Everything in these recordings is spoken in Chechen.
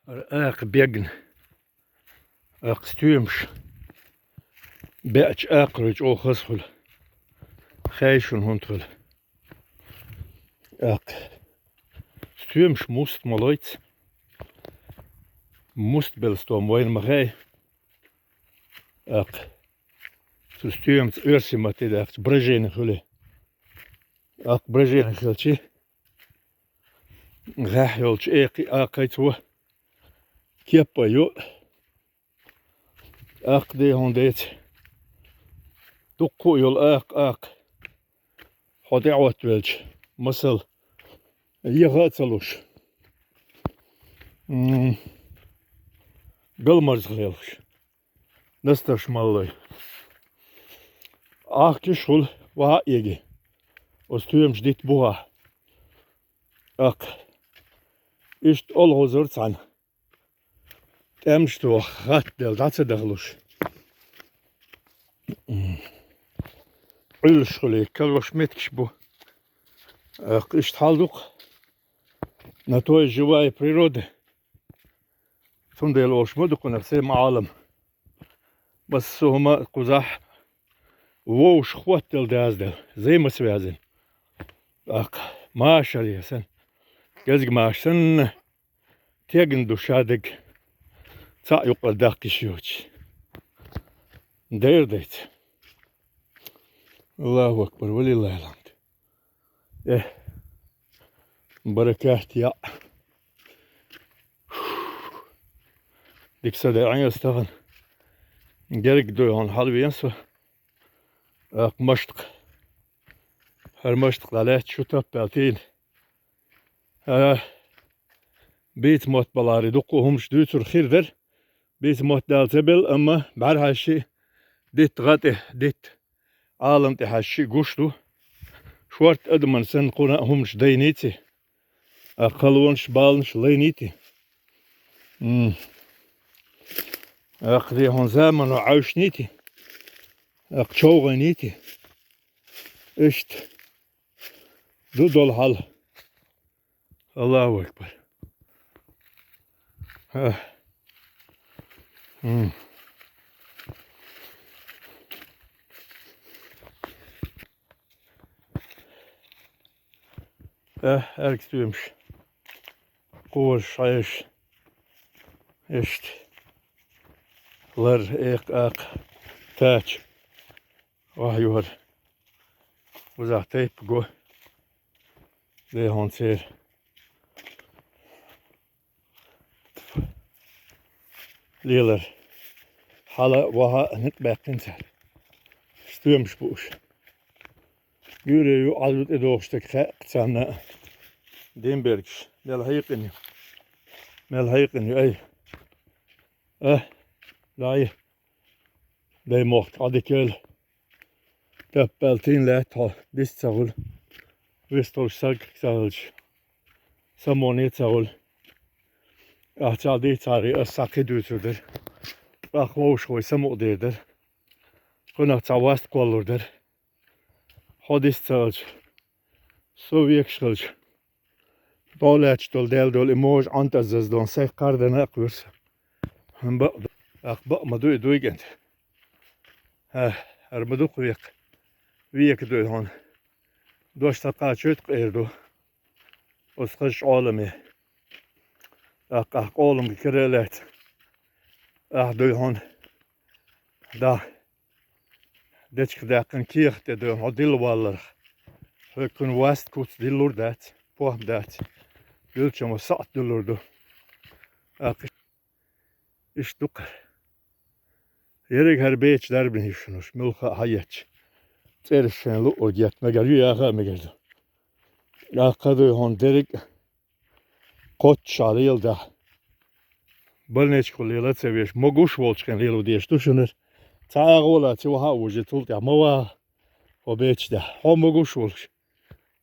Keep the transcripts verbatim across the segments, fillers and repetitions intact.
Ара акха бегна. Акха стоьмаш беача акхарой чӀогӀа хаза хуьлу. Хай шуна хӀунда хуьлу. Акха стоьмаш муст ма лойца. Муст белла стом вайна ма хай. Акха цу стоьмаца оьрси ма тӀе даьккхача брожение хуьлу. Акха брожение хилчи, гӀехь йолчу экхи акхайца во кеппа ю. Акха дехьун деца. Дуккха а йолу акха, акха. Хьо тӀеӀоттавелча, масала, еха а ца луш. М, галмарзах лелаш. Настарш маллой. Ахкиш хуьлу ваха а эги. Оцу стоьмаш дитта бухахь. Акха. Иштта олхазар цхьаьна. ТӀемаш тоха хатта дела дӀа ца дахалуш. М. Ӏуьллуш хуьлий, калош меттигаш бу. Акха иштта хьал ду-кх. На то и живая природа. Цундела олуш ма ду кхунах сема Ӏалам. Массо а хӀума кхузахь вовшах хӀоттал даза дела, взаимосвязь. Акха машар я санна, кӀезиг маша санна, тегна ду шадерг цхьаъ юкъара даккхиш йоцуш. Дера дайца. Аллаху акбар, валиллахил хьамд. Э, баракат яӀ. Дика са даьӀна ас тахана. Герга дуй хьуна хьалавеана со. Акха маштакх. ХӀара маштакх дӀалаьцна шу таппаьлла тийна. ХӀара бийца мотт баларе дуккха а хӀумаш дуьйцур хир дара. Бийца мотт дала ца белла, амма бӀаьрхьаьжчи дитта гӀа тӀе, дитта Ӏалам тӀе хьаьжчи гуш ду. Шорта адаман санна кхуна а хӀумаш дайнийти. Акха халонаш, баланаш лайнийти. М. Акха де хьуна замано Ӏаьвшнийти. Акха човгӀайнийти. Иштта. Ду долу хьал. Аллаху акбар. Ха. М. Э, эргстуьймаш. Кхоша хьаьжча. Иштта. Лар, экха, акха. Тача. Ваха юхара. Вузахь тайпа го. Дехьун церан. Лелар. Хьала а, ваха а никъ баьккхина цара. Стоьмаш бу уьш. Гуьйре ю, Ӏазу тӀедогӀуш стаг хаьа царна а. Димбергаш. Мел хьийкъина ю. Мел хьийкъина ю, ай. А, дай. Дай мохк, Ӏадикел. Таппаьлла тийна лаьтта хьо, дис ца хуьлу. Вистхуьлуш саггах ца хилча, самоне ца хуьлу. Ахьа цхьа дийцаре, ас цхьа кхин дуьйцур дара. Ахьа вовшахвой самукъадер дара. Кхунах цхьа васт кхоллур дара. Хьо дис ца хилча, со векаш хилча, дӀо лаьтташ долу, даьлла долу и можа Ӏантаззаза долу сайх кхардана а кхоьру сан. ХӀун бакъ ду? Акха бакъ ма дуй, дуй кӀант. ХӀа, хӀара ма ду-кх векха. Века дуй хьуна. Дош ца кхачойту-кх эр ду. Оцу хазачу Ӏоламе. Акха ахь къоламга кара а лаьцна. Ахь дуй хьуна. Да. Дечка даьккхина кехат тӀе дуй хьо дилла валларх. Хьоьга кхуьнан васт куц диллур дац, похӀма дац. Дуьллучу хӀуманна сахьт дуьллур ду. Акха иштта ду-кх. Ерриг хӀара бечу дарбане шуна уьш, муьлхха а хьаетташ. ЦӀераш шайн луъург етта мегар ю, яха а мегар ду. Акха дуй хьуна дерриг а кхоччуш леладахь. Больничкахула лела а ца веш, могуш волчу хенахь лело дезаш ду шуна. Цхьа агӀо лаца ваха а вужий, цул тӀаьхьа ма ваха хьо бечу тӀехь. Хьо могуш волуш.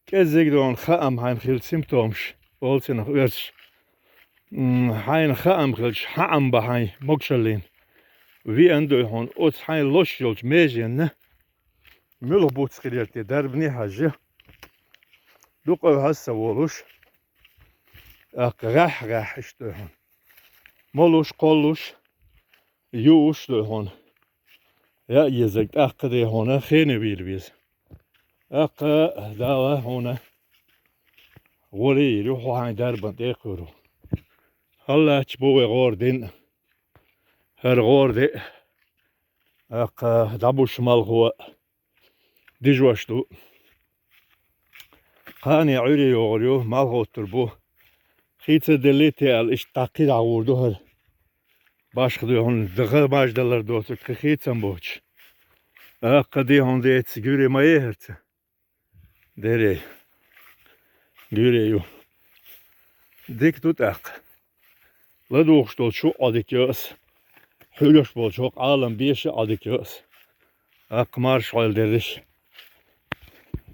КӀеззиг дона хаам хьайна хилча симптомаш, олу цунах оьрсаша. М, хьайна хаам хилча, хьаам бан хьайн могушаллина. Виан дуй хьуна оцу хьайн лош йолчу меженна. Муьлха буц хилира те дарбане хьаьжжа. Дукха хьаьжса волуш. Акха гӀехь-гӀехь иштта дуй хьуна. молуш, кхоллуш, юуш ду хьуна. Я езаг тӀаккха де хьуна хене вийла веза. ТӀаккха Дала хьуна гӀоре йир ю, хьо хьайн дарбан тӀе а кхуьру. ХӀаллача бу вай гӀора дин. ХӀара гӀора де. ТӀаккха дӀабуш малхо дижош ду. Кхане Ӏуьйре йогӀур ю, малхо оттур бу. Хийца деллий те аьлла, иштта дӀакхий дӀагӀур ду хӀара. Башха ду хьуна даха маждалар доцург кхы хийцам боцуш. ТӀаккха ди хьуна деца гуьре ма ехарца. Дере. Гуьре ю. Дика ду тӀаккха. ЛадугӀуш долчу Ӏодика йо ас. Хьуьлуш болчу хӀокху Ӏалам беша Ӏодика йо ас. ТӀаккха марша Ӏойла дерриш.